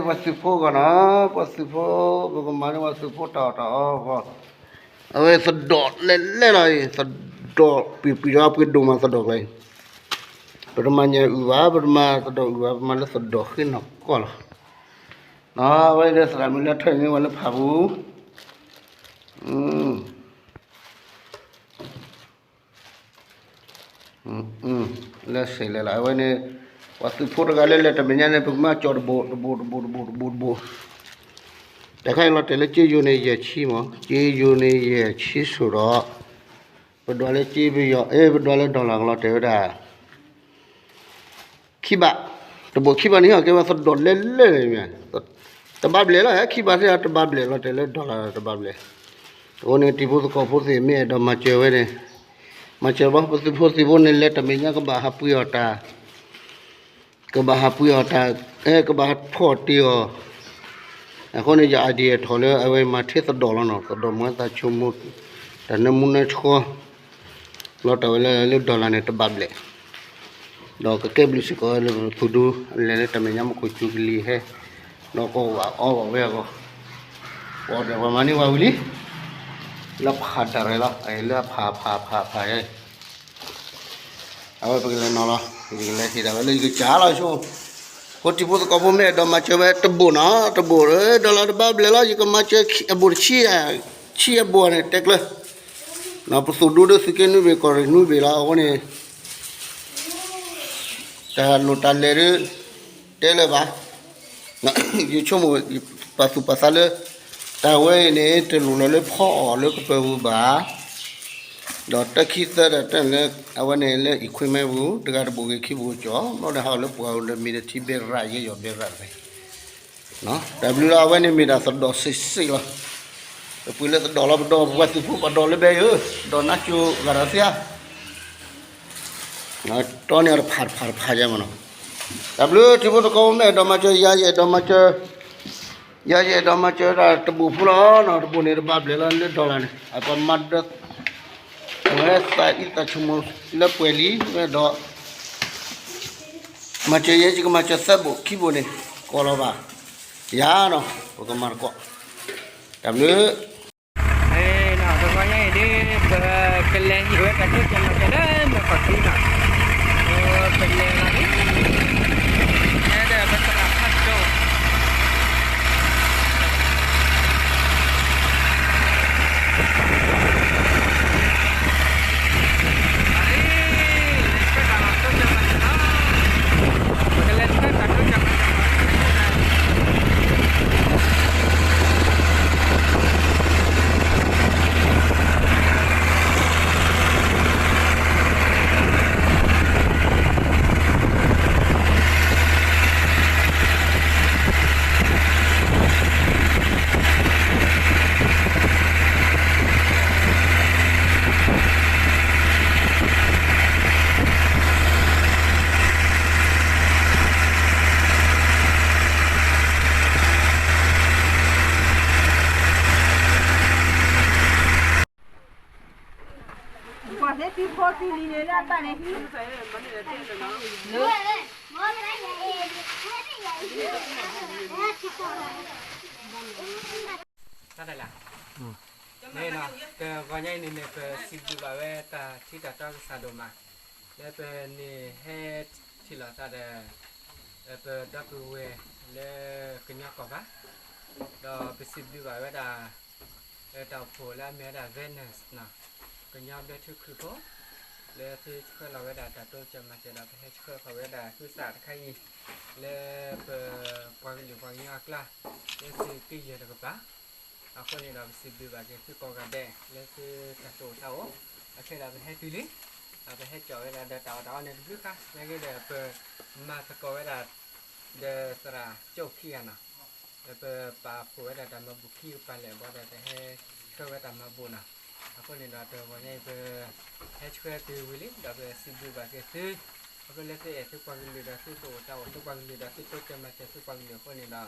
ပှၤသုးဖိဂီၢ်နီၤ, ပှၤသုးဖိ, ပကမၤန့ၢ်ပှၤသုးဖိတၢ်အီၣ်တၢ်အီအဂီၢ်, အဝဲသဒိးလဲၣ်လဲၣ်လီၤအံၤ, သဒိးပှံၤပှံၤဒီးပှ့ၤဒိၣ်မးသဒိးကျါအံၤ, ပတမၤညၣ်အုၣ်ဘၣ်, ပတမၤသဒိးအုၣ်ဘၣ်, ပမၤလၢသဒိးဃ့နီၢ်ကီၢ်လီၤ. အဝဲဒၣ်သရၣ်မုၣ်လၢထၢၣ်န့ၢ်ဝဲလၢဖးပူၤ လၢစ့လဲၣ်လီၤ. အဝဲန့ၣ် ပှၤသုးဖိတဂၤလၢလဲၤတမဲာ်ညါန့ၣ် ပကမၤကၠီတဘိးတဘိးတဘိးတဘိးတဘိးတဘိး, တခါအံၤလီၤတဲာ်လၢကၠ့ယိၤန့ၣ်ယဲၢ်ဆံမး, ကၠ့ယိၤန့ၣ်ယဲၢ်ဆံဆိဒီး ပဒွးလၢကၠ့ပယီၤ, အဲ ပဒွးလၢ dollar ကလီၤတဲာ်ဝဲဒၣ် ခံဘး, တဘိးခံဘးန့ၣ်ဟီၣ်ကဲဝဲသဒိးလဲၣ်လဲၣ်န့ၣ်, တဘၣ်ဘျဲၣ်လီၤ ဟဲခံဘးသ့ၣ်တဘၣ်ဘျဲၣ်လီၤတဲာ်လၢ dollar တဘၣ်ဘျဲၣ်. အဃိန့ၣ် တံၤဖိသကိးဖိသ့ၣ်မ့ၢ်အဲၣ်ဒိးမၤစၢၤဝဲန့ၣ်, မၤစၢၤဘၣ် ပသုးဖိသံၣ်ဖိန့ၣ် လဲၤတမဲာ်ညါကဘၣ်ဟးပှ့ၤအီၣ်တၢ် ကဘၣ်ဟးပှ့ၤအီၣ်တၢ်, အဲ ကဘၣ်ဖီၣ်တ့ၢ်အီၤ. အဃိန့ၣ် ယ idea ထီၣ်လၢအဝဲမၤထဲသဒိးလီၤနီၤ, သဒိးမၤသးဆိကမိၣ် တၢ်နၢမူနၢဆှီ လီၤတဲာ်ဝဲလၢ လၢ dollar န့ၣ် တဘၣ်ဘျဲၣ်, ဒီးကကဲဘျုးစ့ၢ်ကီးလၢပသူၣ်ဒူ လဲၤလၢတၢ်မဲာ်ညါမူခိၣ်စူၤကလံၤဟဲ, ဒီးကီၢ်ဝဲအီဘၣ်ဝဲအဂီၢ်, ပှၤဒီးပှၤမၤန့ၢ်ဝဲဝံၤလံ, လၢဖးဒၣ်ရဲၣ်လီၤ, လၢဖးဖးဖးဖးယဲ အဝဲပကလဲၤနီၤလီၤ, ယကလဲၤဟ့ၣ်ဒၣ်ဝဲလၢယကစၢ်လီၤဆိ, ဖိတံၤဖိသကိးဖိမ့ၢ်အဲၣ်ဒိးမၤစၢၤဝဲတဘိးနီၤ, တဘိး dollar တဘၣ်ဘျဲၣ်လီၤ, ယကမၤစၢၤအဘိၣ်တဆံ, ဆံအဘိၣ်န့ၣ် တဲကျၢၤ, ပသူၣ်ဒူဒီးသုးက့နွံဘ့ၣ် ကီၢ်ရ့ၣ်နွံဘ့ၣ်လီၤ, အဃိန့ၣ် တၢ်လိၣ်တၢ်လဲၤဒ် တဲလၢၤဘၣ်, ယဆိကမိၣ် ပာ်သူၣ်ပာ်သးလၢ တၢ်ဝဲအံၤန့ၣ် တလိၣ်လီၤလၢဖီအီၣ်လၢကပၢၤပူၤဘၣ်, ဒီးတၢ်ခံသၢဒီးတၢ်လၢ အဝဲန့ၣ်လၢ equipment ပူၤ တဂၤတဘိးဂ့ၤခံဘိးကၠီၤ ဘျီဒီးဟးလၢပှၤလၢမ့ၢ်တထံဘဲရးယဲယီၤဘဲရးတဖဲ တၢ်ဘျုးလီၤ အဝဲန့ၣ်မ့ၢ်ဒၣ်သဒိးစ့ၢ်စ့ၢ်လီၤ, ပပှ့ၤလၢသဒိးလီၤ ပဒိးပှၤသုးဖိပှၤဒိးလၢဘဲယိၤ, ဒိးနါစိၤဂၤဒီးသ့ဧါ, တီန့ၢ်အီၤတဖးတဖးတဖးယဲမးနီၤ, တၢ်ဘျုးတံၤဖိသကိးဖိမ့ၢ်အဲၣ်ဒိးမၤစၢၤ ယၤယအဲၣ်ဒိးမၤစၢၤ ယၤယအဲၣ်ဒိးမၤစၢၤဒၣ်တဘိးဖိလီၤနီၤ, တဘိးန့ၣ်တဘၣ်ဘျဲၣ်လီၤလၢ dollar န့ၣ် အပမၤဒၢ ဝဲသးအံသးဆိကမိၣ်လၢပှဲၤလံဝဲဒီး မၤစၢၤယဲ ယကမၤစၢၤသၢဘိးခံဘိးန့ၣ် ကိးလီၤဘၣ် ယၤနီၤ ပကမၤသကိး တၢ်ဘျုး တဂီၤညါအံၤဒ် ပကလဲၤဟံးဝဲတၢ်တိစၢၤမၤစၢၤလၢမုၢ်ခီၣ်ထံးနီၤ, ပလဲၤလီၤလံ, ဟဲဒီးပသရၣ်ဖးဒိၣ် တၢ်လၢ မ့ၢ်နီၤ တဂီၤညါအံၤန့ၣ်န့ၣ် ပစံးဘျုးဘၣ်ဝဲတၢ်ထံတၢ်တီကစၢ်ဒိၣ်မး လၢပန့ၢ်ဟဲထံၣ်လိာ်သးဒီး ပဒီပုၢ်ဝဲၢ်လၢကညီကီၢ်ပူၤ ဒီးပစံးဘျုးဘၣ်ဝဲဒၣ် တၢ်အိၣ်ဖှိၣ်လၢအမ့ၢ်ဝဲဒၣ် Venus နီၤ ကညီဘျၢထံခရံာ်ဖိ လၢသုဆှၢလီၤဝဲဒၣ်တၢ်တိစၢၤမၤစၢၤဒီး ပဟဲဆှၢဃီၤဝဲဒၣ်သုသးတခါအံၤ လၢပပှၤကလုာ်ပှၤကညီအကျါ လၢသုက့ယဲၢ်တကပၤ အဃိန့ၣ်ဒီး ပစံးဘျုးဘၣ်က့ၤသုကိးဂၤဒဲး လၢသုတၢ်တိာ်တၢ်အိၣ် အခဲဒီးပဟဲတုၤလံ ဒီးပဟဲကၠီၣ်ဝဲဒၣ်ဒီးတၢ်အီၣ်တၢ်အီန့ၣ်တဘျုးခါ နာ်က့ဒီးပမၤသကိးဝဲဒၣ် ဒီးသရၣ်ကၠိၣ်ခံဂၤနီၤ ဒီးပပာ်ဖှိၣ်ဝဲဒၣ်တၢ်မၤဘူၣ်ခံကပၤလဲၣ်ဘီဒီး ပဟဲဆှၢဝဲတၢ်မၤဘူၣ်နီၤ အဃိန့ၣ်ဒီးတဂီၤညါအံၤ ပဟဲဆှၢတုၤဝံၤလံ ဒီးပစံးဘျုးဘၣ်က့ၤသု ခီဖျိလၢသုအဲၣ်သုပှၤကလုာ်ဒီးသုတအိၣ်တၢ်အိၣ်သုပှၤကလုာ်ဒီးသုတိစၢၤမၤစၢၤသုပှၤကလုာ်အဃိန့ၣ်ဒီး